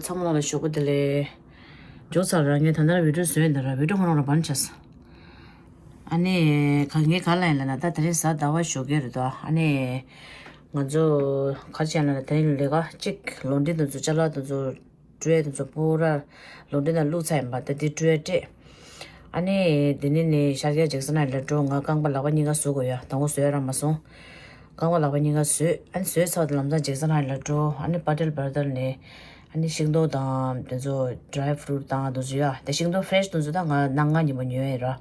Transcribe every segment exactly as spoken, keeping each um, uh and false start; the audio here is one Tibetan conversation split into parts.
ཚང་མ་ལ་ཞོགས་པ་བདེ་ལེགས། མཇུག་ཚར་ར། ངས་ད་ལྟ་བི་ཌིའོ་བཟོས་ཡིན་ད་ར། བི་ཌིའོ་ཁོ་རང་ར་བན་ཆས། ཨ་ནི་ག་ངས་ག་ལ་ཡིན་ལ་ན། ད་དེ་རིང་གཟའ་ཟླ་བ་ཞོགས་ཀས་རེད་དོ། ཨ་ནི་ང་ཚོ་ག་རེ་བྱས་ལ་ན། དེ་རིང་ལས་ཀ་གཅིག་ལོ་འདྲི་དེ་ཚོ་ཅ་ལག་དེ་ཚོ་སྤྲོད་དེ་ཚོ་པུ་ར་ལོ་འདྲི་ན་བླུགས་ཚར་ཡིན་པ། ད་དེ་སྤྲོད་སྤྲད། ཨ་ནི་དེ་ནས་ནི་ཤར་རྒྱག་ཇེག་སན་ཧའེཊ་ལ་འགྲོ། ང་རྐང་པ་ལག་པ་གཉིས་ཀ་ཟུག་དགོས་ཡ། དང་པོ་བཟོས་ར་མ་སོང་། རྐང་པ་ལག་པ་གཉིས་ཀ་བཟོས། ཨ་ནི་བཟོས་ཚར་དུས་ལམ་སང་ཇེག་སན་ཧའེཊ་ལ་འགྲོ། ཨ་ནི་པ་ཊེལ་བར་དར་ནས་ཨ་ནི་ཤིང་ཏོག་དང་དེ་ཚོ་ཌི་རའི་ཕུ་རུ་ཊི་དང་དེ་ཚོ་ཡ། དེ་ཤིང་ཏོག་ཕེ་རེ་ཤི་དེ་ཚོ་ད་ང་གནངས་ཉིན་མོ་ཉོས་ཡིན་ར།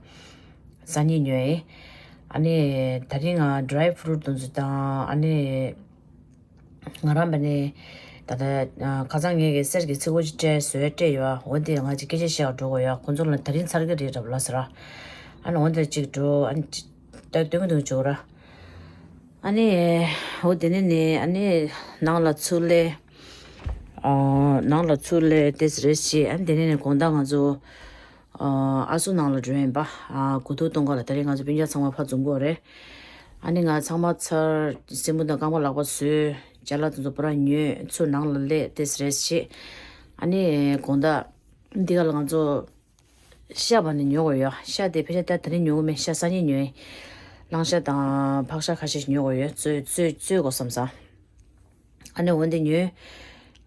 སང་ཉིན་ཉོས་ཡིན། ཨ་ནི་དེ་རིང་ང་ཌི་རའི་ཕུ་རུ་ཊི་དེ་ཚོ་དང་། ཨ་ནི་ང་རང་བ་ནི་ད་ལྟ་ཁ་སང་ངས་ཀྱི་གསེར་གྱི་ཚིག་པ་ཅིག་སྤྲད་བཟོས་སྤྲད་ཡོད། འོ་དེ་ང་ཅིག་སྐད་ཆ་བཤད་འགྲོ་དགོས་ཡ། ཁོ་ཚོ་ལ་དེ་རིང་ཚར་གི་རེད་རབ་ལ་ཟེར། ཨ་ནི་འོ་དེ་ཅིག་འགྲོ། ཨ་ནི་ཅིག་ད་སྟོན་གི་འདུག་ཅོག་ར། ཨ་ནི་འོ་དེ་ནས་ནི་ཨ་ནི་ནང་ལ་ཚུར་སླེབས། ཨ་ནང་ལ་ཚུར་སླེབས་དེ་རེད་བྱས། ཨ་ནི་དེ་ནས་ནི་དགོང་དག་ང་ཚོ་ཨ་སུ་ནང་ལ་འགྲོ་ཡིན་པ། ཨ་དགུ་ཐུག་གཏོང་ག་ལ། དེ་རིང་ང་ཚོ་སྤུན་ཀྱག་ཚང་མ་ཕར་འཛོམས་དགོས་རེད། ཨ་ནི་ང་ཚང་མ་ཚར། སེན་མོ་དང་རྐང་པ་ལག་པ་བཟོས། ཅ་ལག་དེ་ཚོ་པུ་ར་ཉོས། ཚུར་ནང་ལ་སླེབས་དེ་རེད་བྱས། ཨ་ནི་དགོང་དག་འདི་ག་ལ་ང་ཚོ་ཤ་བ་ནི་ཉོ་དགོས་ཡོད། ཤ་དེ་ཕལ་ཆེར་ད་དེ་རིང་ཉོ་གི་མེད། ཤ་སང་ཉིན་ཉོས། གླང་ཤ་དང་ཕག་ཤ་ཁ་ཤས་ཤིག་ཉོ་དགོས་ཡོད། བཙོས་བཙོས་བཙོས་དགོས་བསམ་སོང་། ཨ་ནི་འོ་འདི་ཉོས།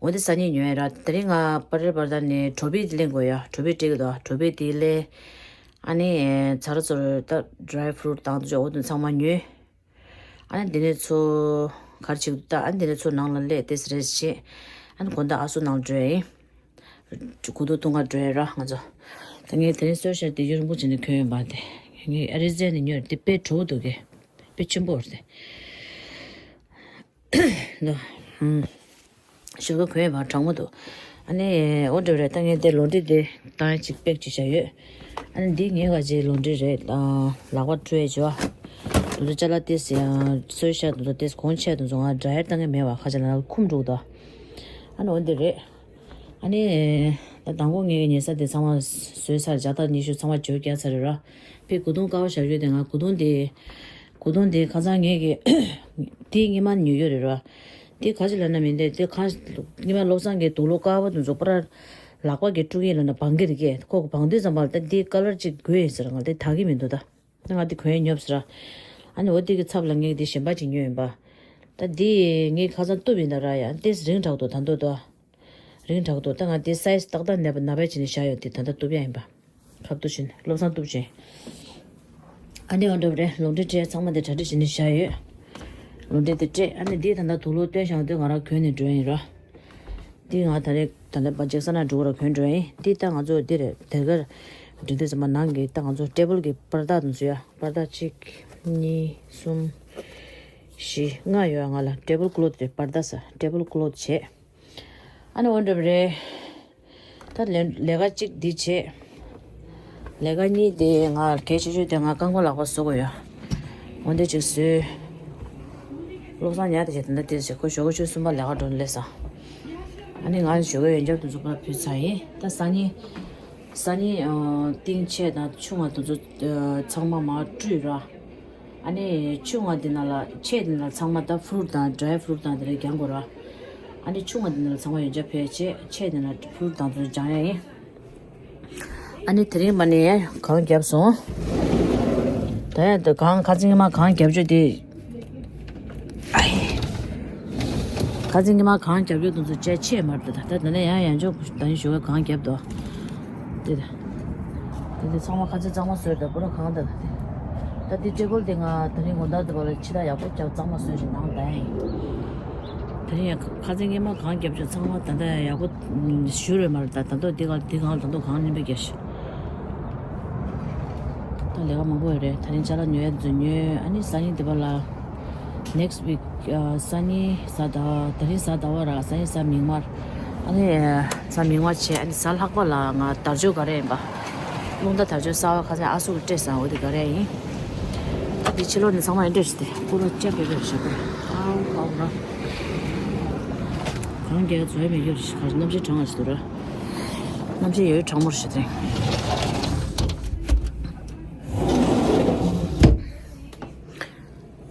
འོ་འདི་སང་ཉིན་ཉོས་ར། དེ་རིང་ང་པ་ཊེལ་བར་དར་ནས་ཊོ་ཕི་དེ་ལེན་དགོས་ཡོད། ཊོ་ཕི་སྤྲད་གི་འདུག་ཊོ་ཕི་དེ་ལེན། ཨ་ནི་ཚར་ཚོར་ད་ཌི་རའི་ཕུ་རུ་ཊི་དང་དེ་ཚོ་འོ་དེ་ཚང་མ་ཉོས། ཨ་ནི་འདི་ནས་ཚུར་ག་རེ་བྱེད་ཀྱི་འདུག་ད་ཨ་ནི་འདི་ནས་ཚུར་ནང་ལ་སླེབས་དེ་རེད་བྱས། ཨ་ནི་དགོང་དག་ཨ་སུ་ནང་འགྲོ་ཡིན། དགུ་ཐུག་གཏོང་ག་འགྲོ་ཡིན་ར་ང་ཚོ། ད་ངས་དེ་རིང་གསོལ་ཞལ་དེ་ཡུན་རིང་པོ་བྱས་ནས་གྱོན་ཡོད་པ། དེ་ངས་ཨ་རི་ཟས་ནས་ཉོས། དེ་དཔེ་བྲོ་བོ་འདུག་གས། དཔེ་ཆེན་པོ་རེད་དེ། འདུག་ཨུམ། ཞོགས་ཀ་གོན་ཡོད་པ་གྲང་མོ་འདུག་ཨ་ནི་འོ་འདྲ་རེད། ད་ངས་དེ་ལོ་འདྲི་དེ་བཏང་ཡ་ཅིག་པེག་ཅིག་བྱས་ཡོད། ཨ་ནི་འདི་ངའི་ག་ཅིག་ལོ་འདྲི་རེད། ཨ་ལག་པ་བཀྲུ་ཡ་ཅིག་ཡོད། དེ་ཚོ་ཅ་ལག་ཏོག་ཙམ་ཡང་གསོལ་ཞ་དེ་ཚོ་ཏོག་ཙམ་གོན་ཆས་དེ་ཚོ་ང་ཌ་རའི་ཡར་བཏང་གི་མེད་པ། ཁ་ཅིག་ལ་འཁུམ་འགྲོ་གི་འདུག་ཨ་ནི་འོ་འདི་རེད། ཨ་ནི་ད་དང་པོ་ངའི་ཉལ་ས་དེ་ཚང་མ་བཟོས་ཚར། ལྕགས་ཐག་ཉི་ཤུ་ཚང་མ་བྱོས་རྒྱག་ཚར་རེད་ར། དཔེ་གུ་དུང་དཀར་པོ་བཞག་ཡོད་དེ། ང་གུ་དུང་དེ་གུ་དུང་དེ་ཁ་སང་ངས་ཀྱི་དེ་སྔོན་མ་ཉོས་ཡོད་རེད་ར། དེ་ག་ཅི་ལབ་ན་མིན་ཏེ། དེ་ག་སྔོན་མ་བློ་བཟང་གི་དུག་ལོག་དཀར་པོ་དེ་ཚོ་པུ་ར་ལག་པ་གིས་དཀྲུག་གིན་ལབ་ན་སྦང་གི་རེད་ཀྱེ། ཁོ་གིས་སྦང་དུས་ཙམ་པ་ལ་ད་དེ་ཀ་ལར་གཅིག་དགོས་ཡིན་ཟེར། ང་དེ་དག་གི་མི་འདུག་ད་ང་དེ་གོན་ཡ་ཉོབ་ཟེར། ཨ་ནི་འོ་དེ་གི་ཚབ་ལ་ངས་དེ་གཞན་པ་ཅིག་ཉོས་ཡིན་པ། ད་དེ་ངས་ཁ་སང་གཏུབ་ཡིན་ད་ར། ཡ་དེ་རིང་དྲགས་འདུག་ད་འདོད་དོ། རིང་དྲགས་འདུག་ད་ང་དེ་སའི་ཛི་ཏག་ཏག་ནད་པ་ནད་པ་བྱས་ནས་བཞག་ཡོད་དེ། ད་ལྟ་གཏུབ་ཡ་ཡིན་པ། ཁ་གཏུབ་བྱས་ནས་བློ་བཟང་གཏུབ་བྱས། ཨ་ནི་འོ་འདྲ་རེད། ལོ་འདྲི་སྤྲད་ཚང་མ་དེ་གྲ་སྒྲིག་བྱས་ནས་བཞག་ཡོད། ལོ་འདྲི་དེ་སྤྲད། ཨ་ནི་འདི་ད་ལྟ་དུག་ལོག་བཏོན་བཞག་དུས་ང་རང་གོན་ནས་འགྲོ་ཡིན་ར། འདི་ང་ད་རེས་ད་ལྟ་བ་ཇེག་སན་ན་འགྲོ་གི་ར་གོན་འགྲོ་ཡིན། འདི་ད་ང་ཚོ་འདི་རེད། དེ་གར་འགྲིམ་དུས་ཙམ་པ་ནང་གི་ད་ང་ཚོ་ཊེ་བལ་གྱི་པར་དག་དེ་ཚོ་ཡ། པར་དག་གཅིག་གཉིས་གསུམ་བཞི་ལྔ་ཡོད། ང་ལ་ཊེ་བལ་ཀི་ལོ་ཐི་རེད། པར་དག་ས་ཊེ་བལ་ཀི་ལོ་ཐི་བྱས། ཨ་ནི་འོ་འདྲ་རེད། ད་ལས་ལས་ཀ་གཅིག་འདི་བྱས། ལས་ཀ་གཉིས་དེ་ང་གལ་ཆེ་ཤོས་དེ་ང་རྐང་པ་ལག་པ་བཟོ་དགོས་ཡོད། འོ་འདི་གཅིག་བཟོས། བློ་བཟང་ཉལ་བསྡད་བྱས་ད་ལྟ་དེ་བྱས། ཁོ་ཞོགས་ཀ་ཆུ་གསུམ་པ་ལས་ཀ་འགྲོ་ནས་སླེབས་སོང་། ཨ་ནི་ང་ཞོགས་ཀ་ཡོན་ཆབ་དེ་ཚོ་ཕར་ཕུལ་ཚར་ཡིན། ད་སང་ཉིན་སང་ཉིན་ཨ་ཏིང་ཆས་དང་ཆུ་ང་དེ་ཚོ་ཨ་ཚང་མ་མར་བཀྲུས་ར། ཨ་ནི་ཆུ་ང་འདི་ནང་ལ་ཆས་འདི་ནང་ལ་ཚང་མ་ད་ཕུ་རུ་ཊི་དང་ཌ་རའི་ཕུ་རུ་ཊི་དང་དེ་འདྲ་སྦྱང་དགོས་ར། ཨ་ནི་ཆུ་ང་འདི་ནང་ལ་ཚང་མ་ཡོན་ཆབ་ཕུལ་བྱས། ཆས་འདི་ནང་ཕུ་རུ་ཊི་དང་དེ་ཚོ་སྦྱང་ཡ་ཡིན། ཨ་ནི་དེ་རིང་མ་ནས་གང་བརྒྱབ་སོང་། ད་ཡང་ད་གང་ཁ་ཚིག་མ་གང་བརྒྱབ་བྱས་དེ། ཨའི། ཁ་ཚིག་ཉི་མ་གང་རྒྱབ་རྒྱུ་དེ་ཚོ་བཅད་ཆེ་མར་དུ། ད་ད་ནས་ཡང་ཡང་ཅོག་ད་ནི་ཞོགས་པ་གང་རྒྱབ་དོ། དེ་ད་དེ་ཚང་མ་ཁ་ཚིག་གཙང་མ་བཟོས། ད་པུ་ར་གང་ད་ད་དེ་ད་དེ་ཊེ་བལ་དེ་ང་ད་ནི་ངོ་ད་དུ་བ་ལ་ཕྱི་ད་ཡག་པོ་རྒྱབ་གཙང་མ་བཟོས་ཤིག་ནང་ད་ཡིན། ད་ནི་ཡང་ཁ་ཚིག་ཉི་མ་གང་རྒྱབ་ཅོག་ཚང་མ་ད་ད་ཡག་པོ་ཞུ་རེ་མར། ད་ད་དོ་དེ་ག་དེ་གང་ད་དོ་གང་ནི་པའི་རྒྱ་ཤི། ད་ལས་ཀ་མང་པོ་ཡོད་རེད། ད་རིང་ཅ་ལག་ཉོ་ཡ་དེ་ཚོ་ཉོས། ཨ་ནི་སང་ཉིན་དེ་པ་ལ་next week ཨ་སང་ཉིན་གཟའ་ཟླ་བ། ད་རིང་གཟའ་ཟླ་བ་ར། སང་ཉིན་གཟའ་མིག་དམར། ཨ་ནི་གཟའ་མིག་དམར་བྱས། ཨ་ནི་གཟའ་ལྷག་པ་ལ་ང་དར་ལྕོག་ག་རེ་ཡིན་པ། རླུང་རྟ་དར་ལྕོག་གསར་པ་ཁ་སང་ཨ་སུ་གིས་སྤྲད་སོང་། འོ་དེ་ག་རེ་ཡིན། ད་དེ་ཕྱི་ལོགས་ནས་ཚང་མ་ཡིན་འདྲ་ཞིག་དེ་ཀུ་ར་ལྕགས་པེ་པེ་ཞབས་པ་ཨའོ་ཨའོ་ར། གང་རྒྱག་བཟོ་ཡ་མེད་རྒྱུ་རེད་ཤག་གནམ་གཤིས་གྲང་བ་ཞིག་འདུག་ར། གནམ་གཤིས་ཡོད་གྲང་མོ་རེད་ཤག་དེ།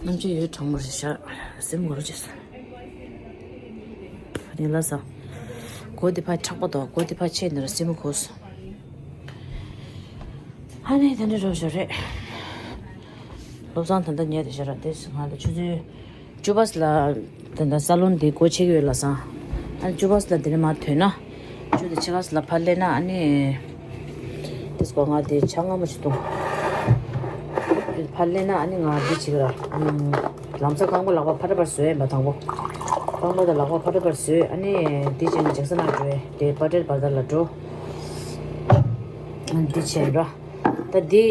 གནམ་གཤིས་ཡོད་གྲང་མོ་རེད་ཤག་སེམས་ངོ་རུ་བྱས་སོང་། ཡིན་ལ་ས། སྒོ་དེ་ཕར་མཁྲེགས་པ་འདུག་སྒོ་དེ་ཕར་ཕྱེ་ནས་ར་སེན་མོ་གོས་སོང་། ཨ་ནི་དེ་འདྲ་རོ་ཞོ་རེད། བློ་བཟང་ད་ལྟ་ཉལ་དེ་ཤ་ར་དེ་ང་ལ་ཆུ་ཚོད་བཅུ་པ་ལ་ད་ལྟ་ས་ལོན་དེ་སྒོ་ཕྱེ་གི་ཡོད་ལ་སང་། ཨ་ནི་བཅུ་པ་ལ་དེ་ནས་མར་ཐོན་ན། བཅུ་དང་ཕྱེད་ཀ་ལ་ཕར་སླེབས་ན་ཨ་ནི། དེ་སྒོ་ང་དེ་ཆ་ང་མ་ཞིག་འཐུང་། ཕར་སླེབས་ན་ཨ་ནི་ང་འདི་བྱེད་ཀྱི་ར། ལམ་སང་རྐང་པ་ལག་པ་ཕར་འདྲ་ཕར་བཟོས་ཡིན་པ་དང་པོ། རྐང་པ་དང་ལག་པ་ཕར་འདྲ་ཕར་བཟོས་ཨ་ནི་འདི་བྱས་ནས་ཇེག་སན་ལ་འགྲོ་ཡས་དེ་པ་ཏེལ་བར་དར་ལ་འགྲོ། འདི་བྱས་ར། ད་འདི་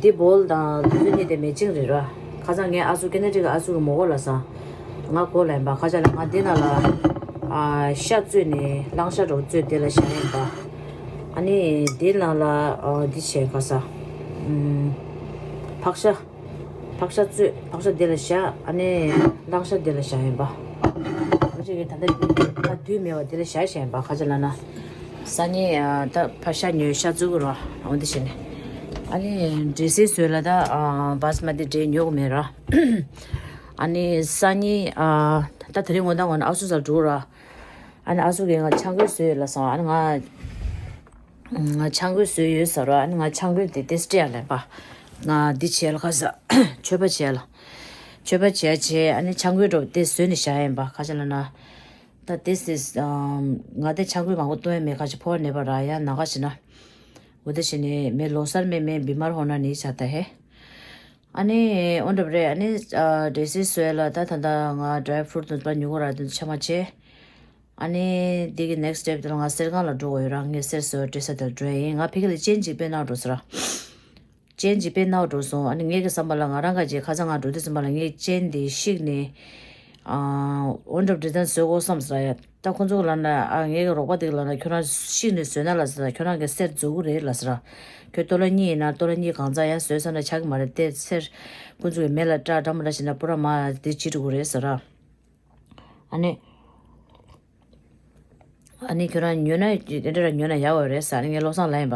འདི་བོལ་དང་དུས་ཚོད་གཉིས་དེ་མེ་ཅིང་རེད་ར། ཁ་སང་ངའི་ཨ་ཟུག་ཀེ་ན་ཌི་གི་ཨ་ཟུག་གི་མོ་གོ་ལ་སང་། ང་གོ་ལ་ཡིན་པ་ཁ་ཆ་ལ་ང་འདི་ནང་ལ་ཨ་ཤ་བཙོས་ནས་གླང་ཤ་རོ་བཙོས་དེ་ལ་བཞག་ཡིན་པ། ཨ་ནི་འདི་ནང་ལ་ཨ་འདི་བྱས་ཁ་ས། ཨུམ། ཕག་ཤ། ཕག་ཤ་བཙོས་ཕག་ཤ་འདི་ལ་བཞག་ཨ་ནི་གླང་ཤ་འདི་ལ་བཞག་ཡིན་པ། ང་ཅག་གིས་ད་ལྟ་ད་དུས་མེད་པ་འདི་ལ་བཞག་བཞག་ཡིན་པ་ཁ་ཆ་ལ་ན། སང་ཉིན་ཨ་ད་ཕར་ཤ་ཉོས་ཤ་བཙོ་གི་རོ་འོ་འདི་བྱས་ནས། ཨ་ནི་འབྲས་སིལ་བཟོས་ལ་ད་ཨ་བཱ་སི་མ་ཏི་འབྲས་ཉོ་གི་མེད་ར། ཨ་ནི་སང་ཉིན་ཨ་ད་དེ་རིང་དགོང་དག་ངོ་ན་ཨ་སུ་ཟ་འགྲོ་ར། ཨ་ནི་ཨ་སུ་གིས་ང་ཆང་གོས་བཟོས་ཡོད་ལ་སོང་ཨ་ནི་ང་། ང་ཆང་གོས་བཟོས་ཡོད་ཟེར་རོ། ཨ་ནི་ང་ཆང་གོས་དེ་ཏེ་སི་ཊི་ཡ་ལེན་པ། ང་འདི་བྱས་ལ་ཁ་ས་མཆོད་པ་བྱས་ལ། མཆོད་པ་བྱས་བྱས་ཨ་ནི་ཆང་གོས་འགྲོ་དེ་བཟོས་ནས་བཞག་ཡིན་པ་ཁ་ཆ་ལ་ན། ད་དེ་སི་ང་དེ་ཆང་གོས་མང་པོ་གཏོང་ཡ་མེད་ཁ་ཆ་ཕོ་བ་ནད་པ་ར་ཡ་ན་ཁ་ཆ་ན། འོ་དེ་བྱས་ནས་མེ་ལོ་སར་མེ་མེ་བི་མར་ཧོ་ན་ནི་ཆ་ད་ཧེ། ཨ་ནི་ཨོ་འདྲ་རེད། ཨ་ནི་ཌེ་སི་སུ་ཨེ་ལ་ད་ད་ད་ང་ཌ་རའི་ཕུ་རུ་ཊི་དུ་པ་ཉུ་གུ་ར་དུ་ཆ་མ་ཆེ། ཨ་ནི་འདི་གི་ནེག་སི་ཊེབ་དེ་ལ་ང་གསེར་ཁང་ལ་འགྲོ་དགོས་ཡོད་ར། ངས་གསེར་བཟོ་བྲེ་ས་དེར་འགྲོ་ཡིན། ང་ཕ་གི་ལ་ཅེན་ཅིག་སྤེལ་གནང་འགྲོ་ཟེར་ར། ཅེན་ཅིག་སྤེལ་གནང་འགྲོ་སོང་། ཨ་ནི་ངས་གི་བསམ་པ་ལ་ང་རང་ག་ཅེ་ཁ་སང་ང་འགྲོ་དུས་བསམ་པ་ལ་ངས་ཅེན་འདི་བཤིག་ནས་ཨ་ཨོ་འདྲ་འབྲི་དང་བཟོ་དགོས་བསམ་ཟེར་ཡ། ད་ཁོང་ཚོ་ལ་ན་ཨ་ངའི་རོགས་པ་དེ་ལ་ན་ཁྱོད་རང་ཤིག་ནས་བཟོས་ན་ལ་ཟེར། ཁྱོད་རང་གི་གསེར་རྫོགས་གི་རེད་ལ་ཟེར། ཁྱོད་ཏོ་ལ་གཉིས་ཡིན་ན་ཏོ་ལ་གཉིས་གང་ཚ་ཡང་བཟོས་ས་ན་ཆག་གི་མ་རེད་དེ། གསེར་ཁོང་ཚོ་གི་མེ་ལ་སྐྲ་འདྲ་མ་འདྲ་བྱས་ན་པུ་ར་མ་དེ་བྱེད་འགྲོ་གི་རེད་ཟེར། ཨ་ནི་ཨ་ནི་ཁྱོད་རང་ཉོས་ན་དེ་འདྲ་ར་ཉོས་ན་ཡག་བ་རེད་ཟེར། ཨ་ནི་ངས་བློ་བཟང་ལ་ཡིན་པ་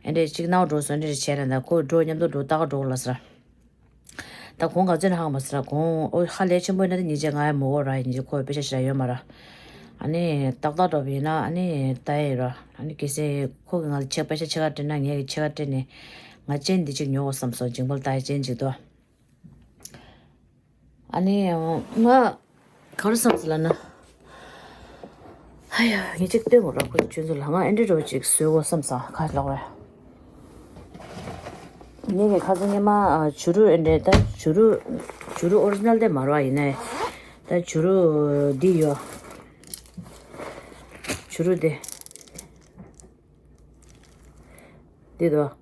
ཨེ་འདྲས་གཅིག་གནང་འགྲོ་སོང་། འདི་འདྲ་བྱས་ན་ད་ཁོ་འགྲོ་མཉམ་དུ་འགྲོ་ལྟ་ག་འགྲོ་ལ་ཟེར། ད་གོང་ག་ཚོད་ནས་ཧང་མ་ཟེར་གོང་ཨོ་ཧ་ལས་ཆེན་པོ་ཡིན་ན་དེ་ཉིན་བྱེད་ང་ཡ་མོ་གོ་ར་ཡིན་གྱི་ཁོ་དཔེ་ཆ་ཞིག་ར་ཡོད་མ་ར། ཨ་ནི་ཏག་ཏག་འགྲོ་བ་ཡིན་ན་ཨ་ནི་ལྟ་ཡ་ཡོད་ར། ཨ་ནི་གལ་སྲིད་ཁོ་གི་ང་ལ་ཆེ་དཔེ་ཆ་ཆེ་ག་སྤྲད་ན་ངས་གི་ཆེ་ག་སྤྲད་ནས་ང་ཅན་འདི་གཅིག་ཉོ་དགོས་བསམ་སོང་། ཇིང་པལ་ལྟ་ཡ་ཅན་གཅིག་དོ། ཨ་ནི་ང་ག་རེ་བསམ་སོང་ལབ་ན། ཨ་ཡ་ངས་གཅིག་སྟོན་དགོས་ར། ཁོ་ཡི་ཆུ་ཚོད་ལ་ང་ཨེ་འདྲ་འགྲོ་གཅིག་བཟོས་དགོས་བསམ་སོང་ཁ་ལོག་རེད། ངས་ཀྱི་ཁ་སང་ཉི་མ་ཨ་བྱུ་རུ་ཨེ་འདྲས་ད་བྱུ་རུ་བྱུ་རུ་ཨོ་རི་ཇི་ནལ་དེ་མ་རེད་པ། ཡིན་ནའི་ད་བྱུ་རུ་འདི་ཡོད། བྱུ་རུ་དེ་འདི་དོ།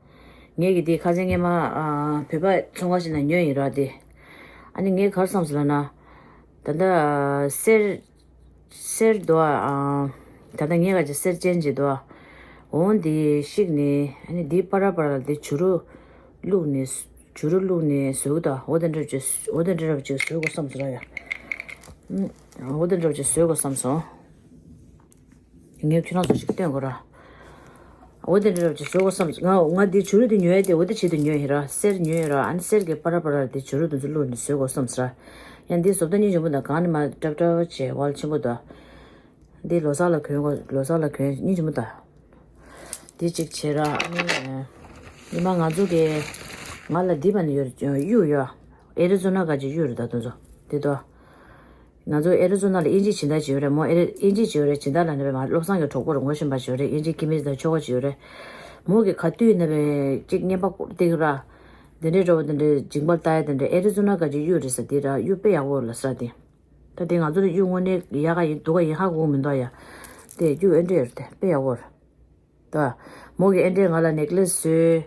ངས་ཀྱི་འདི་ཁ་སང་ཉི་མ་ཨ་བོད་པ་ཚོང་ཁང་ཞིག་ནས་ཉོས་ཡིན་ར་དེ། ཨ་ནི་ངས་ག་རེ་བསམ་སོང་ལབ་ན། ད་ལྟ་གསེར་གསེར་དོ་ཨ། ད་ལྟ་ངས་ག་ཅིག་གསེར་ཅན་ཅིག་དོ་ཨ། འོང་འདི་བཤིག་ནས་ཨ་ནི་འདི་པ་ར་པ་ར་འདི་བྱུ་རུ་བླུགས་ནས་བྱུ་རུ་བླུགས་ནས་བཟོས་གི་དོ། འོ་དེ་འདྲ་ཅིག་འོ་དེ་འདྲ་ཅིག་བཟོ་དགོས་བསམ་སོང་ར་ཡ། ཨུམ། འོ་དེ་འདྲ་ཅིག་བཟོ་དགོས་བསམ་སོང་། ངས་ཁྱོད་རང་ཚོ་ཞིག་སྟོན་དགོས་ར། འོ་དེ་འདྲ་ཅིག་བཟོ་དགོས་བསམ་སོང་། ང་ང་འདི་བྱུ་རུ་འདི་ཉོས་ཏེ་འོ་དེ་ཆེད་དུ་ཉོས་ཡིན་ར། གསེར་ཉོས་ཡིན་ར། ཨ་ནི་གསེར་གྱི་པ་ར་པ་ར་འདི་བྱུ་རུ་འདི་ཚོ་བླུགས་ནས་བཟོ་དགོས་བསམ་སོང་ར། ཡང་འདི་བཟོ་ལྟ་སྙིང་རྗེ་མོ་དང་གང་ནས་མ་ཀྲབ་ཀྲབ་བྱས་ཝལ་ཆེན་པོ་དང་། འདི་ལོ་གསར་ལ་གྱོན་དགོས། ལོ་གསར་ལ་གྱོན་སྙིང་རྗེ་མོ་དང་། འདི་གཅིག་བྱས་ར། ཨ་ནི་ཉི་མ་ང་ཚོ་གི་ང་ལ་འདི་བ་ནི་ཡོད་གཡུག་ཡོད། ཨེ་རི་ཛོ་ན་ག་ཅིག་གཡུག་རེད་ད་དུང་ཚོ་འདི་དོ། ང་ཚོ་ཨེ་རི་ཛོ་ན་ལ་དབྱིན་ཇི་སྦྱིན་བདག་ཅིག་ཡོད་རེད་མོ། ཨེ་རི་དབྱིན་ཇི་ཅིག་ཡོད་རེད། སྦྱིན་བདག་ལ་ནི་བས་མ་བློ་བཟང་གི་གྲོགས་པོ་རེད། ངོ་ཤེས་པ་ཅིག་ཡོད་རེད། དབྱིན་ཇི་ཁྱིམ་མི་དང་ཆོག་གོ་ཅིག་ཡོད་རེད། མོ་གི་ག་དུས་ནི་བས་གཅིག་བརྙན་པ་བསྐུར་ཏེ་གི་ར། འདི་འདྲའི་འགྲོ་བ་འདི་འདྲའི་འཇིང་པར་ལྟ་ཡ་འདི་འདྲའི་ཨེ་རི་ཛོ་ན་ག་ཅིག་གཡུག་རེད་ཟེར་འདི་ར་གཡུག་དཔེ་ཡག་པོ་ལ་ས་འདི། ད་དེ་ང་ཚོ་ལ་གཡུག་དངོས་གནས་ཡག་ག་ཡིན་སྡུག་ག་ཡིན་ཧ་གོ་མི་འདུག་ཡ། དེ་གཡུག་ཨེ་འདྲ་ཡོད་རེད་དེ་དཔེ་ཡག་པོ་རེད། ད་མོ་གི་ཨེ་འདྲས་ང་ལ་ནེག་ལེ་སི་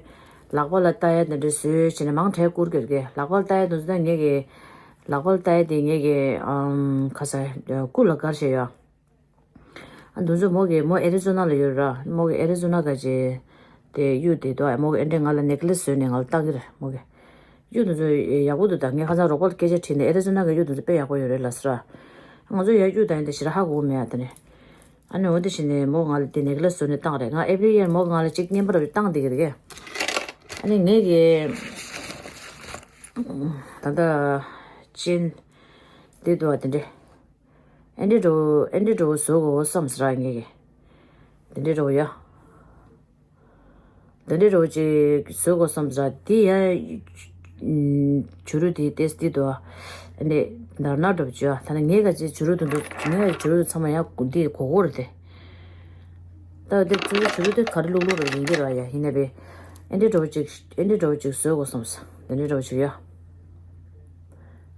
བཟོས། ལག་པ་ལ་ལྟ་ཡ་དེ་འདྲས་བཟོས་བྱས་ནས་མང་དྲགས་བསྐུར་གྱི་རེད། ལག་པ་ལ་ལྟ་ཡ་དེ་ཚོ་ད་ངེད་ཀྱི་ལག་པ་ལ་ལྟ་ཡ་དེ་ངེད་ཀྱི་ཨམ་ཁ་ས་སྐུ་ལ་དགར་བྱས་ཡོད། ཨ་དེ་ཚོ་མོ་གི་མོ་ཨེ་རི་ཛོ་ན་ལ་ཡོད་ར། མོ་གི་ཨེ་རི་ཛོ་ན་ག་ཅེ་དེ་གཡུག་དེ་དོ་མོ་གི་ཨེ་འདྲས་ང་ལ་ནེག་ལེ་སི་བཟོས་ནས་ང་ལ་བཏང་གི་རེད་མོ་གི། གཡུག་དེ་ཚོ་ཡག་པོ་འདུག་ད་ངས་ཁ་སང་རོགས་པ་ལ་སྐད་ཆ་དྲིས་ནས་ཨེ་རི་ཛོ་ན་གི་གཡུག་དེ་ཚོ་དཔེ་ཡག་པོ་ཡོད་རེད་ལབ་སོང་ར། ང་ཚོ་ཡར་གཡུག་བཏང་ཡིན་ད་ཞེ་དྲག་ཧ་གོ་མེད་ཨ་དེ་ནས། ཨ་ནི་འོ་དེ་བཞིན་ནས་མོ་ང་ལ་དེ་ནེག་ལེ་སི་བཟོས་ནས་བཏང་རེད། ང་ཨེ་བྷི་རི་ཡར་མོ་གི་ང་ལ་གཅིག་བརྙན་པར་བཏང་བསྡད་ཀྱི་རེད། ཨ་ནི་ངས་ཀྱི་ད་ལྟ་ཅིན་དེ་འདུག་བ་དེ་འདྲས། ཨེ་འདྲ་འདྲ་བོ་ཨེ་འདྲ་འདྲ་བོ་བཟོ་དགོས་བསམ་ཟེར་ངས་ཀྱི། དེ་འདྲ་འདྲ་བོ་ཡ། དེ་འདྲ་འདྲ་བོ་ཅིག་བཟོ་དགོས་བསམ་ཟེར་དེ་ཡ། བྱུ་རུ་དེ་ཏེས་དེ་དོ། ཨེ་འདྲ་འདར་ན་འདྲ་བོ་ཅིག་ཡ། ད་ནི་ངས་ག་ཅིག་བྱུ་རུ་དེ་འདྲ་ངས་བྱུ་རུ་ཚང་མ་ཡ་དེ་གོ་གོ་རེད་དེ། ད་དེ་ཚོའི་བྱུ་རུ་དེ་ག་རེ་བླུག་བླུག་རེ་ཡིན་གྱི་ར་ཡ་ཡིན་ན་བས། ཨེ་འདྲ་འདྲ་བོ་ཅིག་ཨེ་འདྲ་འདྲ་བོ་ཅིག་བཟོ་དགོས་བསམ་སོང་། དེ་འདྲ་འདྲ་བོ་ཅིག་ཡ།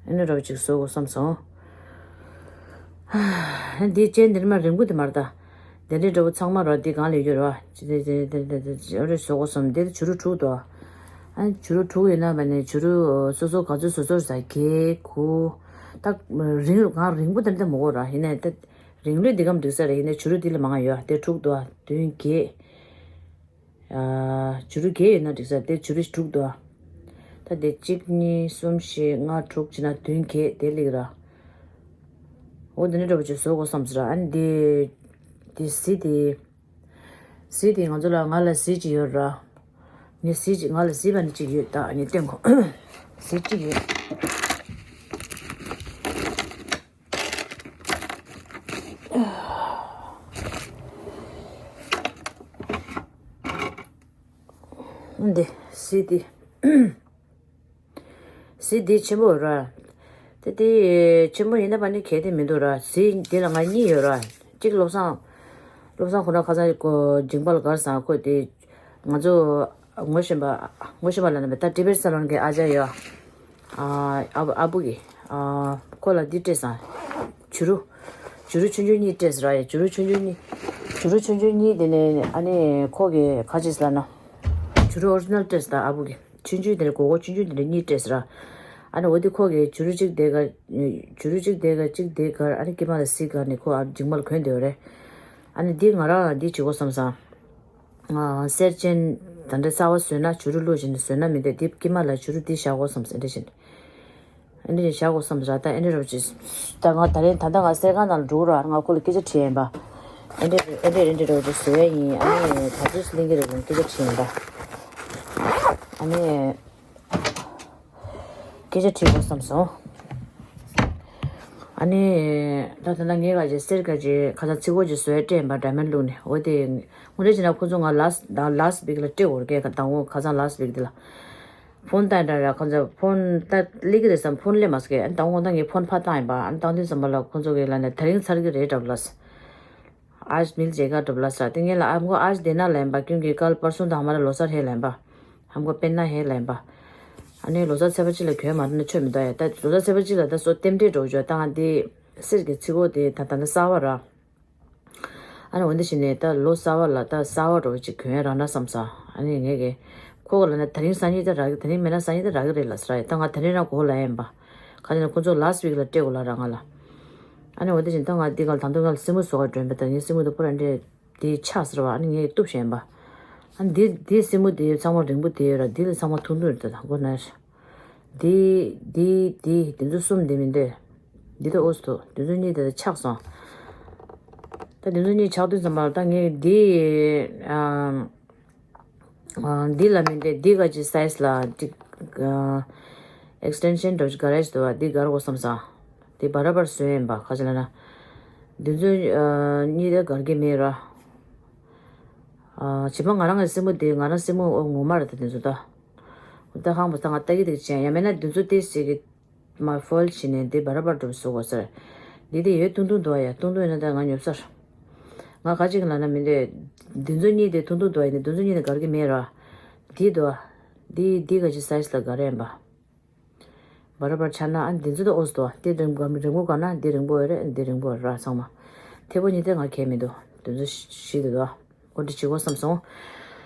ཨེ་འདྲ་འདྲ་བོ་ཅིག་བཟོ་དགོས་བསམ་སོང་། ཨ་འདི་ཅན་འདིར་མ་རིང་པོ་དེ་མར་ད། དེ་འདྲ་འདྲ་བོ་ཚང་མ་ར་འདི་གང་ལས་ཡོད་ར། ཅི་དེ་དེ་དེ་དེ་དེ་ཨེ་འདྲ་བཟོ་དགོས་བསམ། དེ་བྱུ་རུ་དྲུག་དོ། ཨ་བྱུ་རུ་དྲུག་ཡོད་ན་བ་ནས་བྱུ་རུ་སོ་སོ་ག་ཚོད་བཟོ་ཚོད་ཟ་གེ་གུ། ད་རིང་རུ་གང་རིང་པོ་དེ་འདྲ་མོ་གོ་ར་ཡིན་ན་ད། རིང་ལོས་འདི་གམ་འགྲིག་ས་རེད། ཡིན་ནའི་བྱུ་རུ་འདི་ལས་མང་ང་ཡོད། དེ་དྲུག་འདུག་ཨ། བདུན་བརྒྱད། ཨ་བྱུ་རུ་བརྒྱད་ཡོད་ན་འགྲིག་ས་རེད། དེ་བྱུ་རུ་དྲུག་འདུག་ཨ། ད་དེ་གཅིག་གཉིས་གསུམ་བཞི་ལྔ་དྲུག་བྱས་ན་བདུན་བརྒྱད་དེ་ལེགས་ར། འོ་འདི་འདྲ་འདྲ་བོ་ཅིག་བཟོ་དགོས་བསམ་ཟེར་ར། ཨ་ནི་དེ་དེ་གཟི་དེ་གཟི་དེ་ང་ཚོ་ལ་ང་ལ་གཟི་ཅིག་ཡོད་ར། ངས་གཟི་ཅིག་ང་ལ་གཟི་བ་ནི་ཅིག་ཡོད། ད་ངས་སྟོན་གོ། གཟི་ཅིག་ཡོད། འདི་གཟི་འདི། གཟི་འདི་ཆེན་པོ་ར། དེ་དེ་ཆེན་པོ་ཡིན་ན་པ་ནི་གལ་ཏེ་མི་འདུག་ར། གཟི་འདི་ལ་ང་གཉིས་ཡོད་ར། གཅིག་བློ་བཟང་། བློ་བཟང་ཁོ་ན་ཁ་སང་གོ་འཇིང་པ་ལ་གར་སང་ཁོ་དེ། ང་ཚོ་ངོ་ཤེས་པ། ངོ་ཤེས་པ་ལ་ན་མེད་ད་ཏི་བེད་ས་ལོན་གྱི་ཨ་ཅག་ཡོད། ཨ་ཨ་བུ་ཨ་བུ་གི་ཨ་ཁོ་ལ་འདི་སྤྲད་སོང་། བྱུ་རུ། བྱུ་རུ་ཆུང་ཆུང་གཉིས་སྤྲད་སོང་ར་ཡ། བྱུ་རུ་ཆུང་ཆུང་གཉིས། བྱུ་རུ་ཆུང་ཆུང་གཉིས་དེ་ནས་ཨ་ནི་ཁོ་གི་ཁ་ཅིག་ལ་ན། བྱུ་རུ་ཨོ་རི་ཇི་ནལ་སྤྲད་སོང་ད་ཨ་བུ་གི། ཆུང་ཆུང་དེ་འདྲ་གོ་གོ་ཆུང་ཆུང་དེ་འདྲ་གཉིས་སྤྲད་ཟེར་ར། ཨ་ནི་འོ་དེ་ཁོ་གིས་བྱུ་རུ་གཅིག་དེ་ག་བྱུ་རུ་གཅིག་དེ་ག་གཅིག་དེ་གར་ཨ་ནི་དཀྱིལ་མ་ལ་གཟིགས་གར་ནས་ཁོ་ཨ་འཇིགས་མ་ལ་གོན་བསྡད་ཡོད་རེད། ཨ་ནི་འདི་ང་རང་འདི་བྱེད་དགོས་བསམ་སོང་། ཨ་གསེར་ཅན་ད་འདྲ་གསར་བ་བཟོས་ན་བྱུ་རུ་བླུགས་བྱས་ནས་བཟོས་ན་མི་འདོད་འདི་དཀྱིལ་མ་ལ་བྱུ་རུ་འདི་བཞག་དགོས་བསམ་སོང་འདི་བྱས་ནས། ཨེ་འདྲ་ཞིག་བྱ་དགོས་བསམ་ཟེར། ད་ཨེ་འདྲ་རོ་ཅིག་ད་ང་ད་རེས་ད་ལྟ་ང་གསར་ཁང་ནང་ལ་འགྲོ་ར། ང་ཁོ་ལ་སྐད་ཆ་དྲིས་ཡིན་པ། ཨེ་འདྲ་ཨེ་འདྲ་ཨེ་འདྲ་རོ་ཅིག་བཟོ་ཡ་ཡིན། ཨ་ནི་ད་ཚོད་སུ་ལེན་གྱི་རེད་ལུང་སྐད་ཆ་དྲིས་ཡིན་པ། ཨ་ནི་སྐད་ཆ་དྲིས་དགོས་བསམ་སོང་། ཨ་ནི་ད་ད་ལྟ་ངས་ག་ཅིག་གསེར་ག་ཅིག་ཁ་སང་ཚིག་གོ་ཅིག་བཟོ་ཡ་སྤྲད་ཡིན་པ། ཌའི་མོན་ཌི་བླུགས་ནས། འོ་དེ་ངོ་འདྲ་བྱས་ན་ཁོ་ཚོ་ང་ལཱ་སི་ད་ལཱ་སི་བིག་ལ་སྤྲད་འོར་གས་དང་པོ་ཁ་སང་ལཱ་སི་བིག་དེ་ལ། ཕོན་བཏང་འདྲ་ར། ཁོང་ཚོ་ཕོན་ད་སླེབས་ཀྱི་རེད་བསམ། ཕོན་སླེབས་མ་སོང་གི། ཨ་ནི་ད་དགོང་དག་ངས་ཕོན་ཕར་བཏང་ཡིན་པ། ཨ་ནི་བཏང་དུས་ཙམ་པ་ལ་ཁོང་ཚོ་གིས་ལབ་ནས་དེ་རིང་ཚར་གྱི་རེད་འདྲ་པོ་ལབ་སོང་། आज मिल जाएगा འདྲ་པོ་ལབ་སོང་། དེ་ངས་ལབ་हमको आज देना ལབ་ཡིན་པ། क्योंकि कल परसों तो हमारा ལོ་གསར་ཧེ་ལབ་ཡིན་པ། हमको पहनना है ལབ་ཡིན་པ། ཨ་ནི་ལོ་གསར་ཚེས་པ་གཅིག་ལ་གྱོན་མ་ཐུབ་ན་ཆོ་མི་འདུག་ཡ། ད་ལོ་གསར་ཚེས་པ་གཅིག་ལ་ད་སོ་རྟེན་འབྲེལ་འགྲོ་རྒྱུ་ད་ང་འདི་གསེར་གྱི་ཚིག་གོ་དེ་ད་ད་ལྟ་གསར་བ་ར། ཨ་ནི་འོན་ཏེ་ཞིག་ནས་ད་ལོ་གསར་བ་ལ་ད་གསར་བ་འདྲ་བོ་ཅིག་གྱོན་རག་ན་བསམ་ས། ཨ་ནི་ངས་ཀྱི་ཁོ་ག་ལ་ན་དེ་རིང་སང་ཉིན་ད་རག་གི། དེ་རིང་མེད་ན་སང་ཉིན་ད་རག་གི་རེད་ལབ་ས་རེད། ད་ང་དེ་རིང་རང་གོ་ལ་ཡིན་པ། ག་ཅི་ན་ཁོ་ཚོ་ལཱ་སི་བིག་ལ་སྤྲད་དགོས་ལ་ར་ང་ལ། ཨ་ནི་འོན་ཏེ་ཞིག་ད་ང་འདི་ག་ལ་ད་དུང་ང་ལ་སེན་མོ་བཟོ་ག་འགྲོ་ཡིན་པ། ད་ངའི་སེན་མོ་དུ་པོ་ར་འདྲེ་འདི་ཆག་ཟེར་བ། ཨ་ནི་ངས་གཏུབ་བཞག་ཡིན་པ། ཨ་ནི་འདི་འདི་སེན་མོ་འདི་ཚང་མ་རིང་པོ་འདི་ཡོད་ར། འདི་ལ་ཚང་མ་ཐུང་ཐུང་རེད། ད་ད་གོ་ན་ར། འདི། འདི། འདི། འདི་ཚོ་གསུམ་འདི་མི་འདོད། འདི་ད་ཨོ་སི་ཐོ། འདི་ཚོ་གཉིས་དེ་ད་ཆག་སོང་། ད་འདི་ཚོ་གཉིས་ཆག་དུས་ཙམ་པ་ལ་ད་ངས་འདི། ཨ། ཨ། འདི་ལ་མི་འདོད། འདི་ག་ཅིག་སའི་ཛི་ལ་ཅིག་ཨ། ཨེག་སི་ཊེན་ཤན་འདྲ་ཅིག་ག་རེ་ཞིག་འདུག་པ། འདི་གར་དགོས་བསམ་སོང་། འདི་བར་བར་བཟོས་ཡིན་པ། ག་ཅི་ལབ་ན། འདི་ཚོ་ཨ། གཉིས་དེ་གར་གི་མེད་ར། ཨ། བྱས་པ་ང་རང་གི་སེན་མོ་འདི་ང་རང་སེན་མོ་ཨོ་ངོ་མ་རེད། ད་འདི་ཚོ་ད། ད་ཧང་པོ་ད་ང་ལྟ་གི་འདུག་ཅན། ཡང་མེད་ན་འདི་ཚོ་ཏོག་ཙམ་གི་མ་ཕོལ་བྱས་ནས་འདི་བར་བར་འགྲོ་བཟོ་དགོས་ཟེར། འདི་དེ་ཡོད་ཐུང་ཐུང་འདུག་ཡ། ཐུང་ཐུང་ཡིན་ན་ད་ང་ཉོབ་ས་རེད། ང་ག་ཅིག་ལབ་ན་མི་འདོད། འདི་ཚོ་གཉིས་དེ་ཐུང་ཐུང་འདུག་ཡ། འདི་ཚོ་གཉིས་དེ་གར་གི་མེད་ར། འདི་འདུག་ཡ། འདི་འདི་ག་ཅིག་སའི་ཛི་ལ་ག་རེ་ཡིན་པ། བར་བར་ཆ་ན་ཨ་འདི་ཚོ་ད་ཨོ་སི་ཐོ། འདི་རིང་པོ་རིང་པོ་ག་ན་འདི་རིང་པོ་ཡོད་རེད། འདི་རིང་པོ་ར་ཚང་མ། ཐེ་པོ་གཉིས་དེ་ང་གལ་མི་འདུག་འདི་ཚོ་ཞིག་འདུག་ད། འོ་འདི་བྱེད་དགོས་བསམ་སོང་།